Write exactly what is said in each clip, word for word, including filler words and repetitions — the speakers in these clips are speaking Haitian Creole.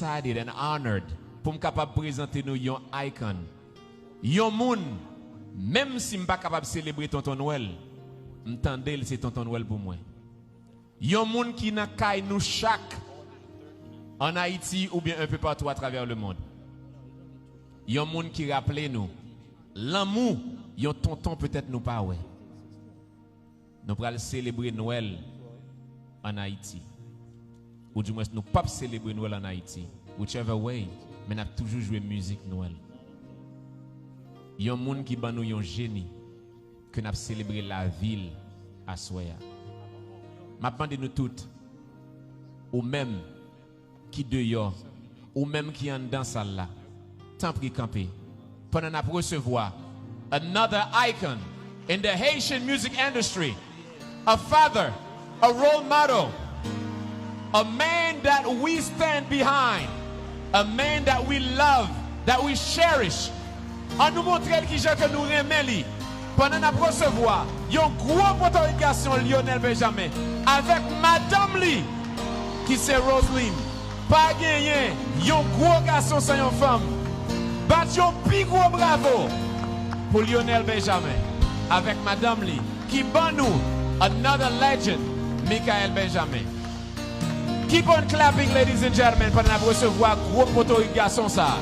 excited and honored pou m kapab prezante nou yon icon. Yon moun, menm si m pa kapab selebre Tonton Nwèl, m tande l se Tonton Nwèl pou mwen. Yon moun ki nan kay nou chak, an Ayiti oubyen un peu partout à travers le monde. Yon moun ki raple nou lanmou yon tonton petèt nou pa wè. Nou pral selebre Nwèl an Ayiti. Oudimwens, nou p ap selebre Nwèl an Ayiti. Whichever way, men n ap toujou jwe mizik Nwèl. Yon moun ki ban nou yon jeni, ke n ap selebre lavi l aswè a. M ap mande nou tout, ou menm ki deyò, ou menm ki anndan sal la, tanpri kanpe pandan n ap resevwa another icon in the Haitian music industry, a father, a role model, a man that we stand behind, a man that we love, that we cherish. Ann nou montre l kijan ke nou renmen li pandan n ap resevwa yon gwo potorik gason, Lionel Benjamin, avèk madanm li ki se Roseline. Pa genyen yon gwo gason san yon fanm. Bat yon pi gwo bravo pou Lionel Benjamin avèk madanm li ki ban nou another legend, Michaël Benjamin. Keep on clapping, ladies and gentlemen, pandan n ap resevwa gwo potorik gason sa a.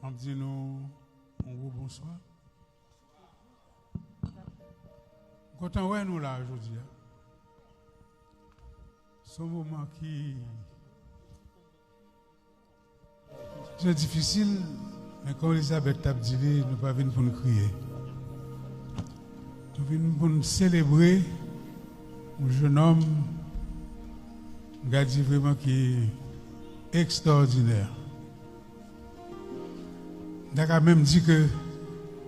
M ap di nou yon gwo bonswa. M kontan wè nou la jodi a. Se yon moman ki trè difisil, men kon Elizabeth t ap di li, nou pa vin pou n kriye. Nou vin pou n selebre yon jennonm, m ka di vreman ki ekstraòdinè. M ta ka menm di ke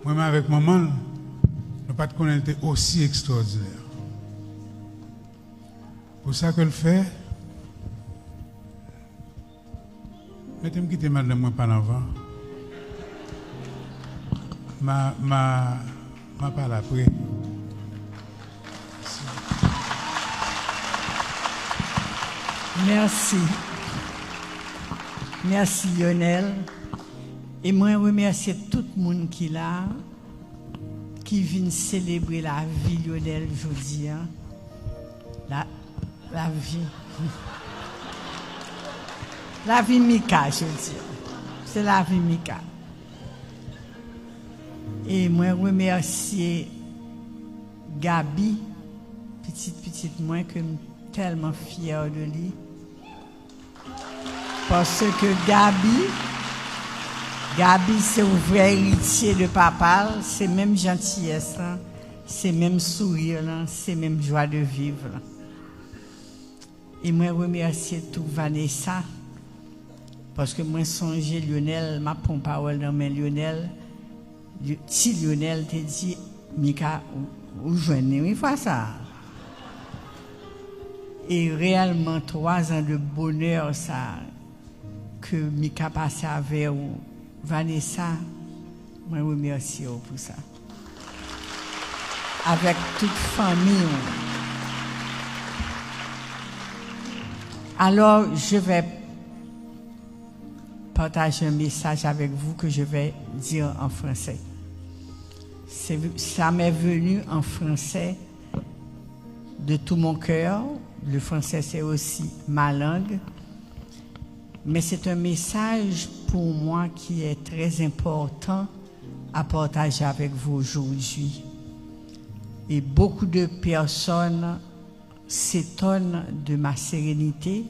mwen menm avèk manman l, nou pa t konnen l te osi ekstraòdinè. Pou sa ke l fè, mete m kite madanm mwen pale anvan. M a, m a, m a pale apre. Mèsi. Mèsi, Lionel. E mwen remèsye tout moun ki la, ki vin selebre lavi Lionel jodi a. La, lavi. Lavi Mika, jodi a. Se lavi Mika. E mwen remèsye Gaby, pitit pitit mwen ke m tèlman fyè de li. Paske Gaby, Gaby se yon vrè eritye de papa l, se menm jantiyès lan, se menm souri lan, se menm jwa de viv lan. E mwen remèsye tou Vanessa, paske mwen sonje Lionel, m ap pran pawòl nan men Lionel, ti Lionel te di, Mika, ou, ou jwenn li wi fwa sa a. E reyèlman, twa zan de bonè sa a ke Mika pase avè w, Vanessa, mwen remèsye w pou sa. Avèk tout fanmi w. Alors, je vais partager un message avec vous que je vais dire en français. C'est, ça m'est venu en français de tout mon cœur. Le français, c'est aussi ma langue. Mais c'est un message pour moi qui est très important à partager avec vous aujourd'hui. Et beaucoup de personnes s'étonnent de ma sérénité,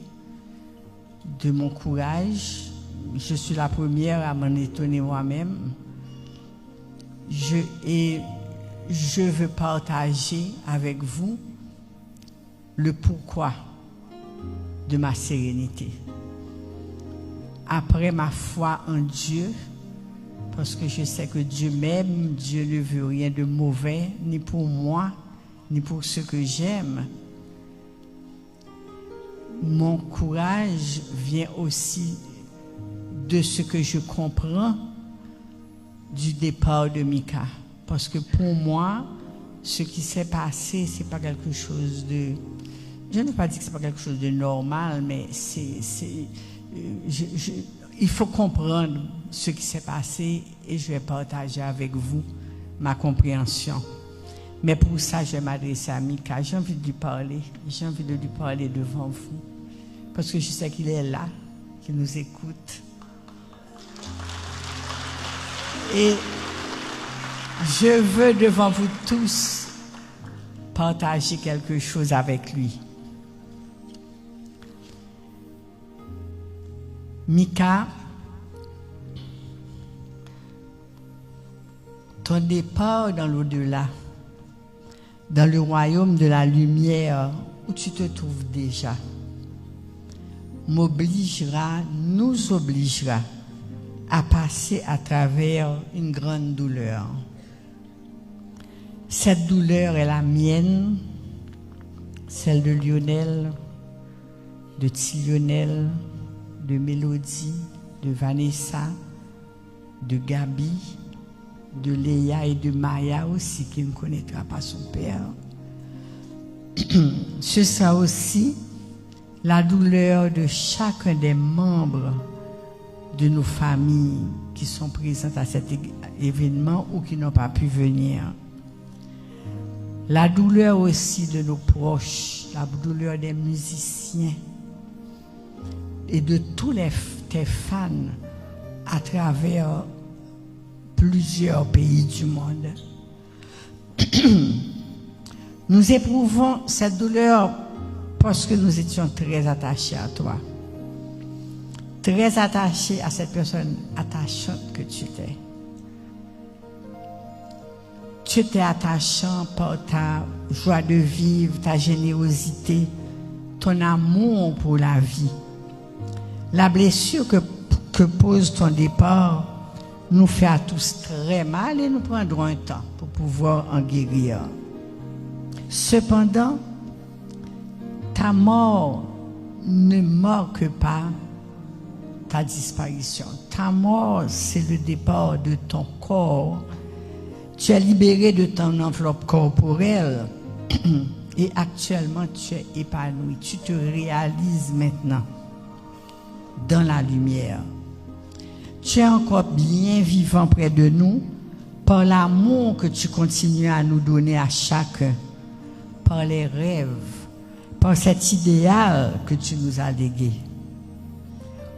de mon courage. Je suis la première à m'en étonner moi-même. Je, et je veux partager avec vous le pourquoi de ma sérénité. Après ma foi en Dieu, parce que je sais que Dieu m'aime, Dieu ne veut rien de mauvais, ni pour moi, ni pour ce que j'aime. Mon courage vient aussi de ce que je comprends du départ de Mika. Parce que pour moi, ce qui s'est passé, c'est pas quelque chose de, je ne veux pas dire que c'est pas quelque chose de normal, mais c'est, c'est, euh, je, je, il faut comprendre ce qui s'est passé et je vais partager avec vous ma compréhension. Mais pour ça, je vais m'adresser à Mika. J'ai envie de lui parler. J'ai envie de lui parler devant vous. Parce que je sais qu'il est là, qu'il nous écoute. Et je veux devant vous tous partager quelque chose avec lui. Mika, ton départ dans l'au-delà, dans le royaume de la lumière où tu te trouves déjà, m'obligera, nous obligera à passer à travers une grande douleur. Cette douleur est la mienne, celle de Lionel, de Ti Lionel, de Mélodie, de Vanessa, de Gaby, de Léa et de Maya aussi, qui ne connaîtra pas son père. Ce sera aussi la douleur de chacun des membres de nos familles qui sont présentes à cet é- événement ou qui n'ont pas pu venir. La douleur aussi de nos proches, la douleur des musiciens et de tous les f- tes fans à travers plusieurs pays du monde. Nous éprouvons cette douleur parce que nous étions très attachés à toi, très attachés à cette personne attachante que tu étais. Tu étais attachant par ta joie de vivre, ta générosité, ton amour pour la vie. La blessure que, que pose ton départ nous fait à tous très mal et nous prendrons un temps pour pouvoir en guérir. Cependant, ta mort ne marque pas ta disparition. Ta mort, c'est le départ de ton corps. Tu es libéré de ton enveloppe corporelle et actuellement tu es épanoui. Tu te réalises maintenant dans la lumière. Tu es encore bien vivant près de nous par l'amour que tu continues à nous donner à chacun, par les rêves, par cet idéal que tu nous as légué.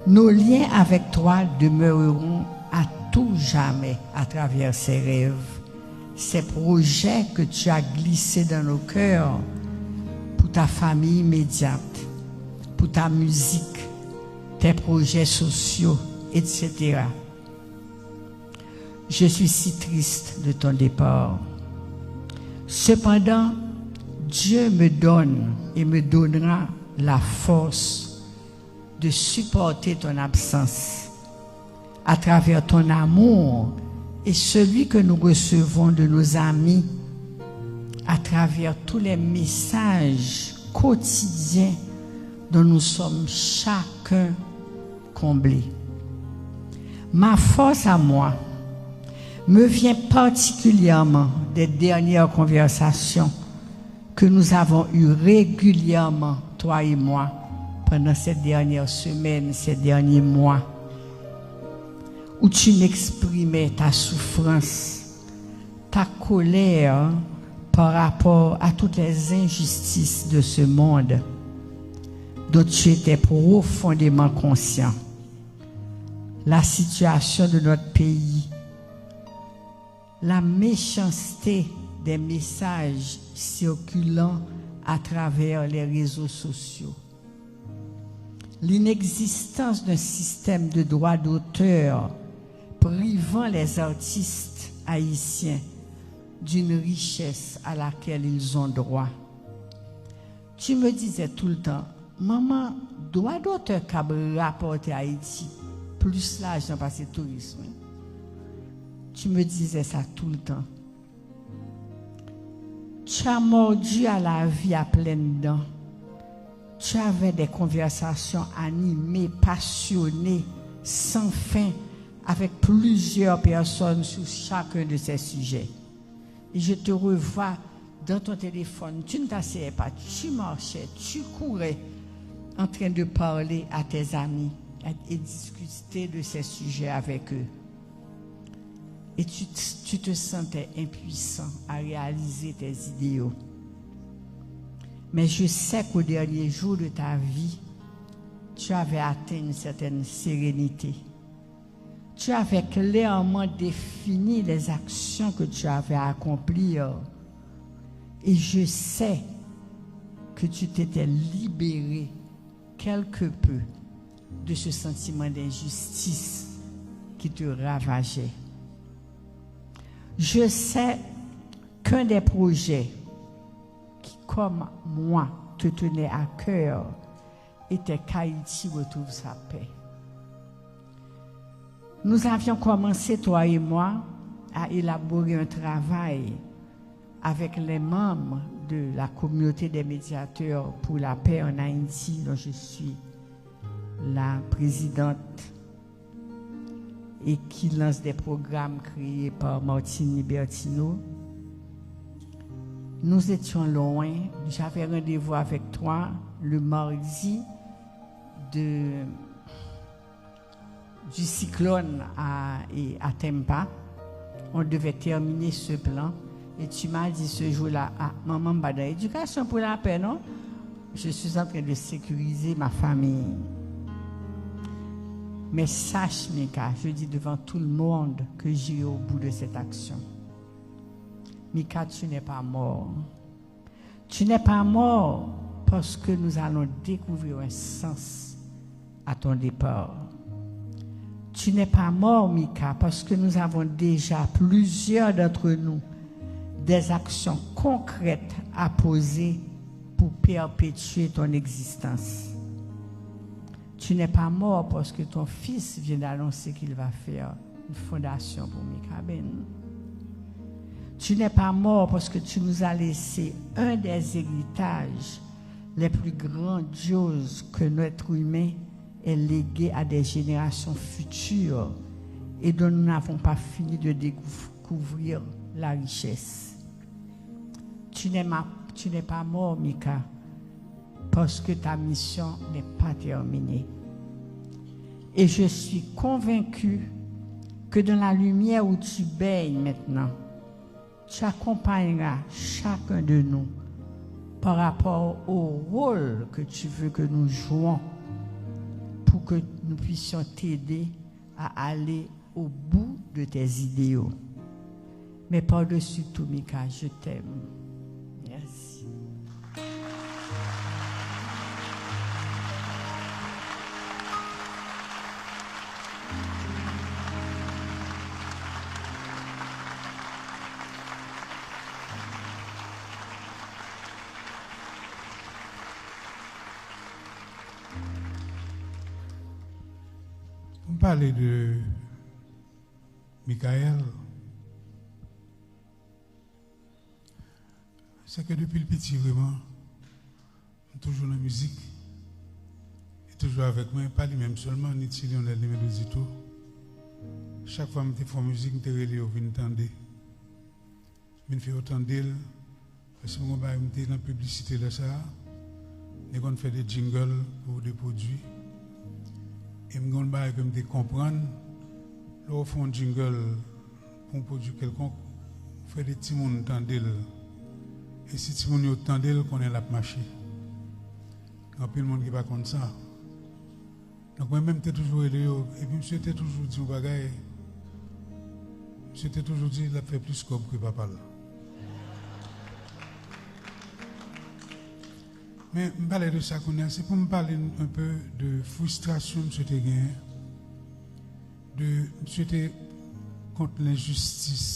Nos liens avec toi demeureront à tout jamais à travers ces rêves, ces projets que tu as glissés dans nos cœurs pour ta famille immédiate, pour ta musique, tes projets sociaux, et cetera. Je suis si triste de ton départ. Cependant, Dieu me donne et me donnera la force de supporter ton absence à travers ton amour et celui que nous recevons de nos amis à travers tous les messages quotidiens dont nous sommes chacun comblés. Ma force à moi me vient particulièrement des dernières conversations que nous avons eues régulièrement, toi et moi, pendant ces dernières semaines, ces derniers mois, où tu m'exprimais ta souffrance, ta colère par rapport à toutes les injustices de ce monde dont tu étais profondément conscient. La situation de notre pays, la méchanceté des messages circulant à travers les réseaux sociaux, l'inexistence d'un système de droit d'auteur privant les artistes haïtiens d'une richesse à laquelle ils ont droit. Tu me disais tout le temps, maman, dwa dotè k ap rapòte Ayiti plis lajan pase touris, wi. Tu me disais ça tout le temps. Tu as mordu à la vie à pleines dents. Tu avais des conversations animées, passionnées, sans fin, avec plusieurs personnes sur chacun de ces sujets. Et je te revois dans ton téléphone. Tu ne t'asseyais pas, tu marchais, tu courais, en train de parler à tes amis et discuter de ces sujets avec eux. Et tu, tu te sentais impuissant à réaliser tes idéaux. Mais je sais qu'au dernier jour de ta vie, tu avais atteint une certaine sérénité. Tu avais clairement défini les actions que tu avais à accomplir. Et je sais que tu t'étais libéré quelque peu de ce sentiment d'injustice qui te ravageait. Je sais qu'un des projets qui, comme moi, te tenait à cœur était qu'Haïti retrouve sa paix. Nous avions commencé, toi et moi, à élaborer un travail avec les membres de la communauté des médiateurs pour la paix en Haïti, dont je suis la présidente et qui lance des programmes créés par Martine Libertino. Nous étions loin. J'avais rendez-vous avec toi le mardi de, du cyclone à, et à Tampa. On devait terminer ce plan. Et tu m'as dit ce jour-là, ah, maman, m pa dans l'éducation pour la paix, non? Je suis en train de sécuriser ma famille. Mais sache, Mika, je dis devant tout le monde que j'irai au bout de cette action. Mika, tu n'es pas mort. Tu n'es pas mort parce que nous allons découvrir un sens à ton départ. Tu n'es pas mort, Mika, parce que nous avons déjà, plusieurs d'entre nous, des actions concrètes à poser pour perpétuer ton existence. Tu n'es pas mort parce que ton fils vient d'annoncer qu'il va faire une fondation pour Mikaben. Tu n'es pas mort parce que tu nous as laissé un des héritages les plus grandioses que l'être humain ait légué à des générations futures et dont nous n'avons pas fini de découvrir la richesse. Tu n'es ma-, tu n'es pas mort, Mika, parce que ta mission n'est pas terminée. Et je suis convaincu que dans la lumière où tu baignes maintenant, tu accompagneras chacun de nous par rapport au rôle que tu veux que nous jouons pour que nous puissions t'aider à aller au bout de tes idéaux. Mais par-dessus tout, Mika, je t'aime. Merci. Pou m pale de Michael, se ke depi l piti, vrèman, m toujou nan mizik. Li toujou avèk mwen, pa li menm sèlman, ni Ti Lyonèl, ni Melody tou. Chak fwa m te fè yon mizik, m te rele yo vin tande. Vin fè yo tande l. Paske m gon bagay, m te nan piblisite lè sa a. M te konn fè de jingle pou de pwodui. E m gon bagay ke m te konprann, lè w fè yon jingle pou yon pwodui kèlkonk, ou fè de timoun tande l. E si timoun yo tande l, konnen l ap mache. Gen anpil moun ki pa konn sa. Donk, mwen menm, m te toujou rele yo, epi misye te toujou di yon bagay. Misye te toujou di l ap fè plis kòb ke papa l. Men, m pale de sa kounye a, se pou m pale un peu de fristrasyon misye te genyen, de misye te kont lenjistis.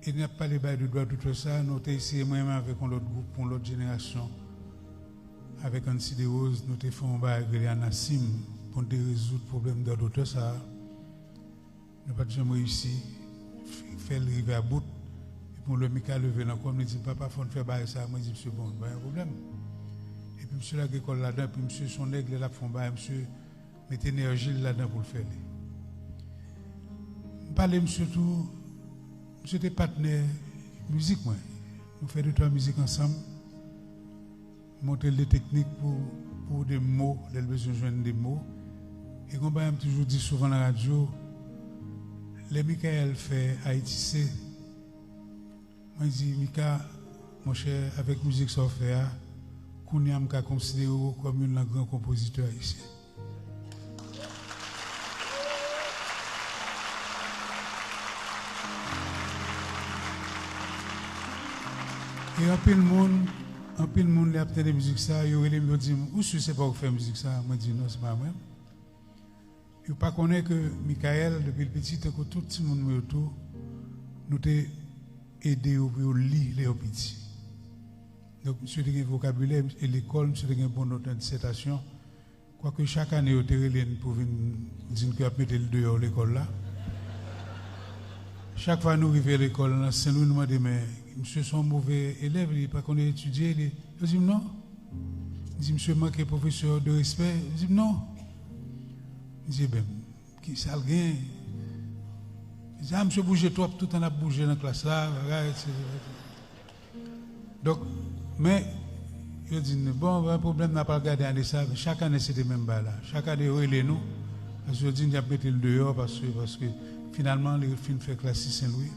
E n ap pale bay de dwa dotè sa a, nou te eseye mwen menm avèk yon lòt gwoup, yon lòt jenerasyon, avèk Ancy Desroses, nou te fè yon bagay k rele Anasim pou n te rezoud pwoblèm dwa dotè sa a. Nou pa t janm reyisi f-, fè l rive a bout. Mwen, lè Mika leve nan kò m, li di m, "Papa, fò n fè bagay sa a." Mwen di misye, "Bon, pa gen pwoblèm." Epi misye lage kò l ladan, epi misye se yon nèg, lè l ap fè yon bagay, misye met enèji l ladan pou l fè li. M pale misye tou, misye te patnè mizik mwen. Nou fè de twa mizik ansanm. Montre l de teknik pou, pou de mo, lè l bezwen jwenn de mo. E gon bagay m toujou di souvan nan radyo, lè Michael fè Ayiti Se, mwen di, "Mika, monchè, avèk mizik sa w fè a, kounye a m ka konsidere w kòm youn nan gran konpozitè ayisyen." E anpil moun, anpil moun lè y ap tande mizik sa, yo rele m, yo di m, "Ou si se pa ou k fè mizik sa?" Mwen di, "Non, se pa mwen." Yo pa konnen ke Michael, depi l piti, tankou tout timoun mwen yo tou, nou te ede yo pou yo li lè yo piti. Donk, misye te gen vokabilè, e lekòl, misye te gen bon nòt nan disètasyon. Kwake chak ane, yo te rele n pou vin di n ke y ap mete l deyò lekòl la. Chak fwa nou rive lekòl nan Sen Lwi, nou mande, "Men, misye se yon move elèv, li pa konn etidye, li," yo di m, "Non." M di, "Misye manke pwofesè yo de respè." Yo di m, "Non." M di, "Ebyen, ki sa l gen?" Yo di, "A, misye bouje twòp, tout tan l ap bouje nan klas la, bagay, etsetera." Donk, men, yo di n, "Bon, pa gen pwoblèm, n ap al gade ane sa a." Chak ane, se te menm bagay la. Chak ane, yo rele nou, paske yo di n y ap mete l deyò, paske, paske finalman, li fin fè klas sis Sen Lwi.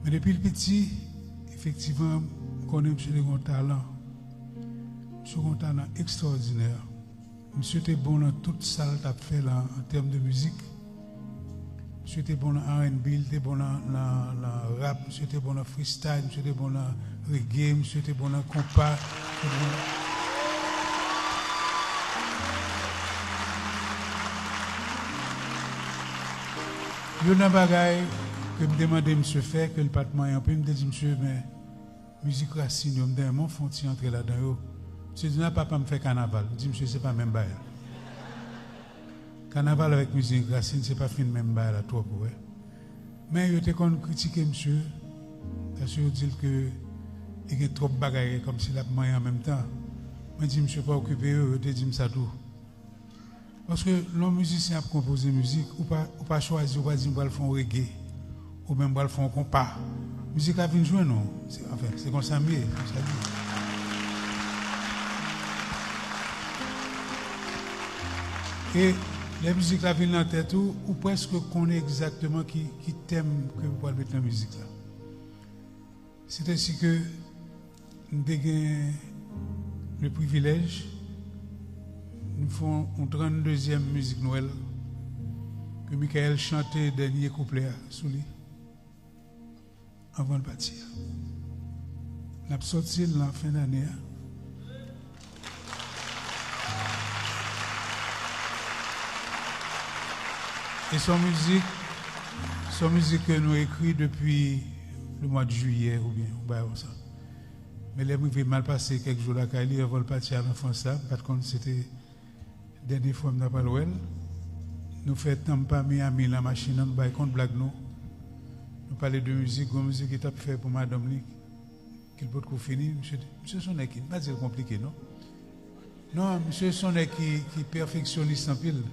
Men depi l piti, efektivman, m konnen misye te gen yon talan. Misye gen yon talan ekstwòdinè. Misye te bon nan tout sa l t ap fè la, an tèm de mizik. Misye te bon nan R and B, li te bon nan, nan, nan rap, misye te bon nan freestyle, misye te bon nan reggae, misye te bon nan konpa, misye te bon nan... Youn nan bagay ke m te mande misye fè, ke l pa t manyen anpil, m te di misye, "Men, mizik rasin yo, m ta renmen w fè yon ti antre ladan yo." Misye di, "Non, papa, m fè kanaval." M di misye, "Se pa menm bagay la. Kanaval avèk mizik rasin, se pa fin menm bagay la twòp, ou wè." Men yo te konn kritike misye, paske yo di l ke li gen twòp bagay, kòmsi l ap manyen an menm tan. Mwen di misye, "Pa okipe yo," yo te di m sa tou. Paske lè yon mizisyen ap konpoze mizik, ou pa, ou pa chwazi, ou pa di, "M pral fè yon reggae, oubyen m pral fè yon konpa." Mizik la vin jwenn ou. Se, anfen, se konsa m ye, se konsa l ye. E lè mizik la vin nan tèt ou, ou prèske konnen egzakteman ki, ki tèm ke ou pral met nan mizik la. C'est ainsi que m te gen le privilèj, m fè yon tranndezyèm mizik Nwèl ke Michael chante dènye kouplè a sou li anvan l pati a. N ap sòti l nan fen dane a. E se yon mizik, se yon mizik ke nou ekri depi le mwa de jiyè oubyen yon bagay konsa. Men lè m rive, m al pase kèk jou lakay li anvan l pati al an Frans la, m pa t konn si se te dènye fwa m ta pral wè l. Nou fè Tampa Miami nan machin nan, nou bay kont blag nou. Nou pale de mizik, gon mizik li t ap fè pou madanm li, ke l potko fini. Misye, misye se yon nèg ki, m pa di l konplike, non. Non, misye se yon nèg ki, ki pèfeksyonis anpil.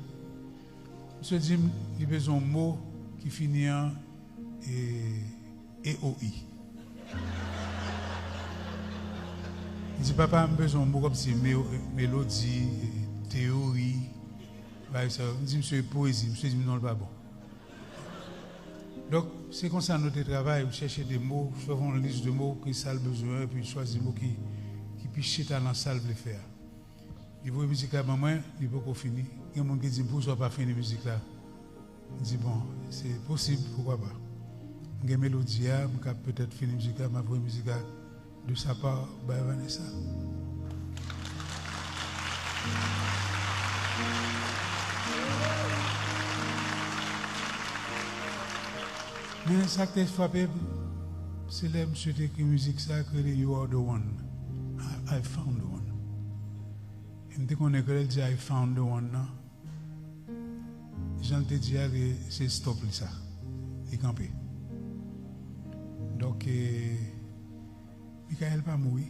Misye di m li bezwen yon mo ki fini an, e, E O I. Li di, "Papa, m bezwen yon mo kòmsi me-, melodi, e, teyori, bagay sa yo." M di, "Misye, poezi." Misye di m, "Non, l pa bon." Donk, se konsa nou te travay, m chèche de mo, fè yon lis de mo, ki sa l bezwen, epi chwazi mo ki, ki pi chita nan sa l vle fè a. Li voye mizik la ban mwen, li poko fini. Gen moun ki di m, "Poukisa w pa fini mizik la?" M di, "Bon, se posib, poukwa pa." M gen melodi a, m ka petèt fini mizik la, m ap voye mizik la de sa pa bay Vanessa. Men sa k te frape m, se lè misye te ekri mizik sa k rele You Are The One. I, I found the one. E m te konnen ke lè l di I found the one nan, jan l te di a, li, se stop li sa. Li kanpe. Donk, eh, Michael pa mouri.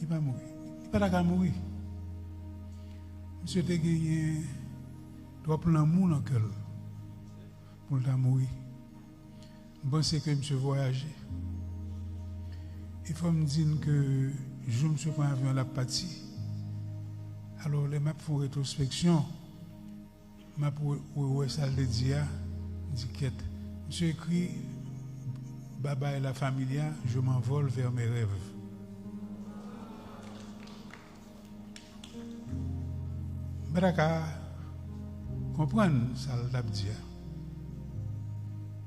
Li pa mouri. Li pa ta ka mouri. Misye te genyen twòp lanmou nan kè l pou l ta mouri. M panse ke misye vwayaje. E fò m di n ke jou misye pran avyon l ap pati. Alò, lè m ap fè yon retwospeksyon, m ap wè, wè, wè sa l te di a, m di, kèt. Misye ekri Bye bye la familia, je m'envole vers mes rêves. M pa ta ka konprann sa l t ap di a.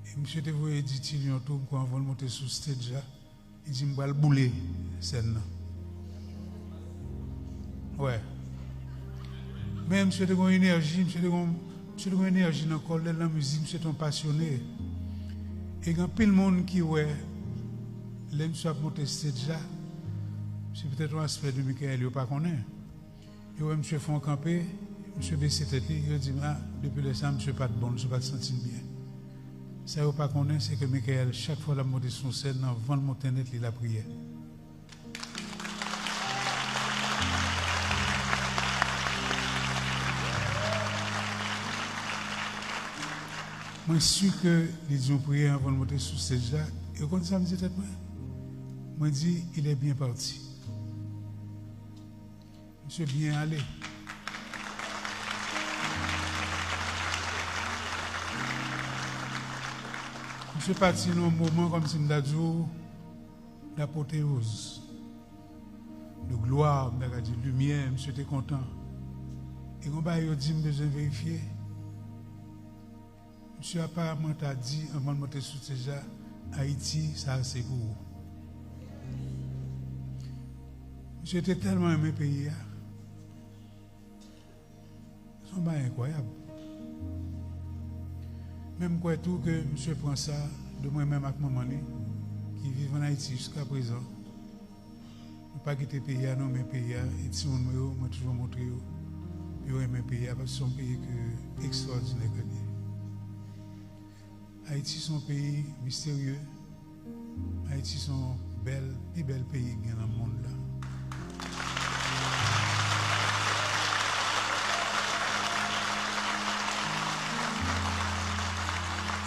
E misye te voye di Tilyon tou, m kwè anvan l monte sou stage la, li di, "M pral boule sèn nan." Wè. Men misye te gen yon enèji, misye te gen, misye te gen yon enèji nan kò l, lè l nan mizik, misye te yon pasyone. E gen anpil moun ki wè, lè misye ap monte stage la, se petèt yon aspè de Michael yo pa konnen. Yo wè misye fè yon kanpe, misye bese tèt li, yo di m, "A, depi lè sa, misye pa t bon, misye pa t santi l byen." Sa yo pa konnen, se ke Michael, chak fwa l ap monte sou sèn, anvan l monte nèt, li lapriyè. Mwen si ke li di yon priyè anvan l monte sou stage la. E w konn sa m di tèt mwen? Mwen di, "Il est bien parti." Misye byen ale. Misye pati nan yon moman kòmsi m ta di w, d'apoteyoz, de glwa, m ta ka di limyè, misye te kontan. E gon bagay yo di m bezwen verifye. Misye aparamman ta di, anvan l monte sou stage la, "Ayiti, sa a se pou ou." Misye te tèlman renmen peyi a. Se yon bagay enkwayab. Men m kwè tou ke misye pran sa de mwen menm ak manman li, ki viv ann Ayiti jiskaprezan. Nou pa kite peyi a, nou renmen peyi a, e timoun mwen yo, mwen toujou montre yo pou yo renmen peyi a, paske se yon peyi ke ekstwòdinè ke l ye. Ayiti se yon peyi misterye. Ayiti se yon bèl, pi bèl peyi ki gen nan mond la.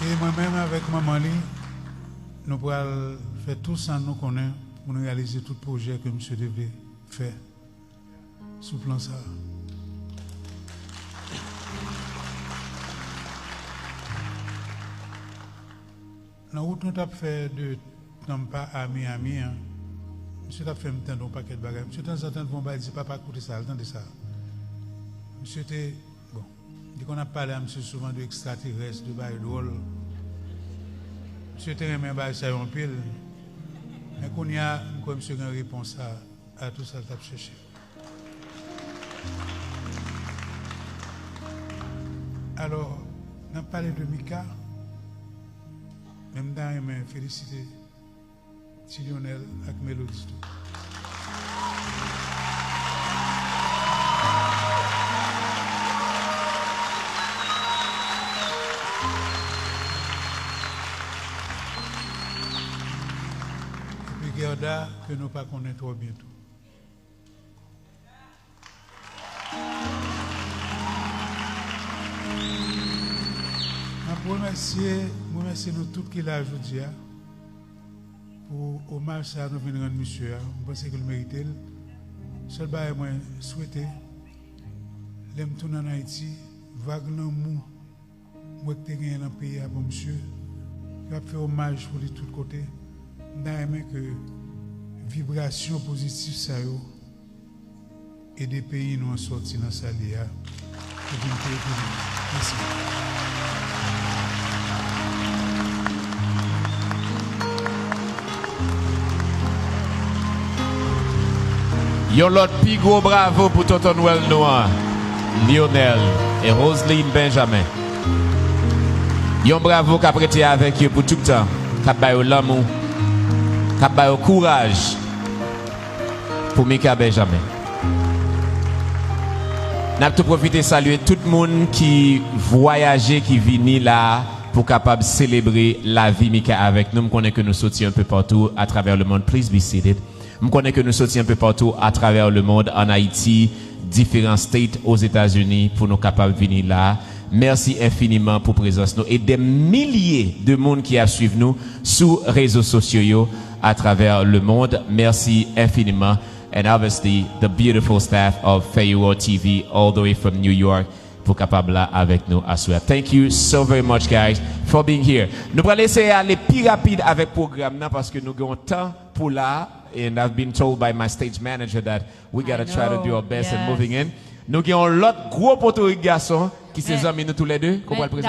E mwen menm avèk manman li, nou pral fè tou sa nou konnen pou nou reyalize tout pwojè ke misye te vle fè sou plan sa a. Nan wout nou t ap fè de Tampa a Miami an, misye t ap fè m tande yon pakèt bagay. Misye tanzantan l fè yon bagay, li di, "Papa, koute sa, al tande sa." Misye te, bon, li konn ap pale a misye souvan de ekstraterès, de bagay dwòl. Misye te renmen bagay sa yo anpil. Men kounye a, m kwè misye gen repons a, a tou sa l t ap chèche. Alò, n ap pale de Mika, men m ta renmen felisite Ti Lyonèl ak Melody tou. Epi Gerda, ke nou pa konnen twò byen tou. M ap remèsye, m remèsye nou tout ki la jodi a pou omaj sa a nou vin rann misye a. M panse ke l merite l. Sèl bagay mwen swete, lè m tounen ann Ayiti, vag lanmou m wè k te genyen nan peyi a pou misye, yo ap fè omaj pou li tout kote. M ta renmen ke vibrasyon pozitif sa yo ede peyi nou an sòti nan sa l ye a pou vin peyi pou nou. Mèsi. Yon lòt pi gwo bravo pou Tonton Nwèl nou an, Lionel e Roseline Benjamin. Yon bravo k ap rete avèk yo pou tout tan, k ap ba yo lanmou, k ap ba yo kouraj pou Mika Benjamin. N ap tou pwofite salye tout moun ki vwayaje, ki vini la a. pou kapab selebre lavi Mika avèk nou. M konnen ke nou soti un peu partout à travers le monde. Please be seated. M konnen ke nou soti un peu partout à travers le monde, an Ayiti, diferan state Ozetazini, pou nou kapab vini la. Mèsi enfiniman pou prezans nou e dè milye de moun ki ap swiv nou sou rezo sosyo yo atravè le monde. Mèsi enfiniman. And obviously, the beautiful staff of Fèye World T V, all the way from New York, pou kapab la avèk nou aswè. Thank you so very much, guys, for being here. Nou pral eseye ale pi rapid avèk pwogram nan paske nou gen yon tan pou la. And I've been told by my stage manager that we gotta try to do our best and moving in. Nou gen yon lòt gwo potorik gason ki se zanmi nou toulède. Ko pral prezante.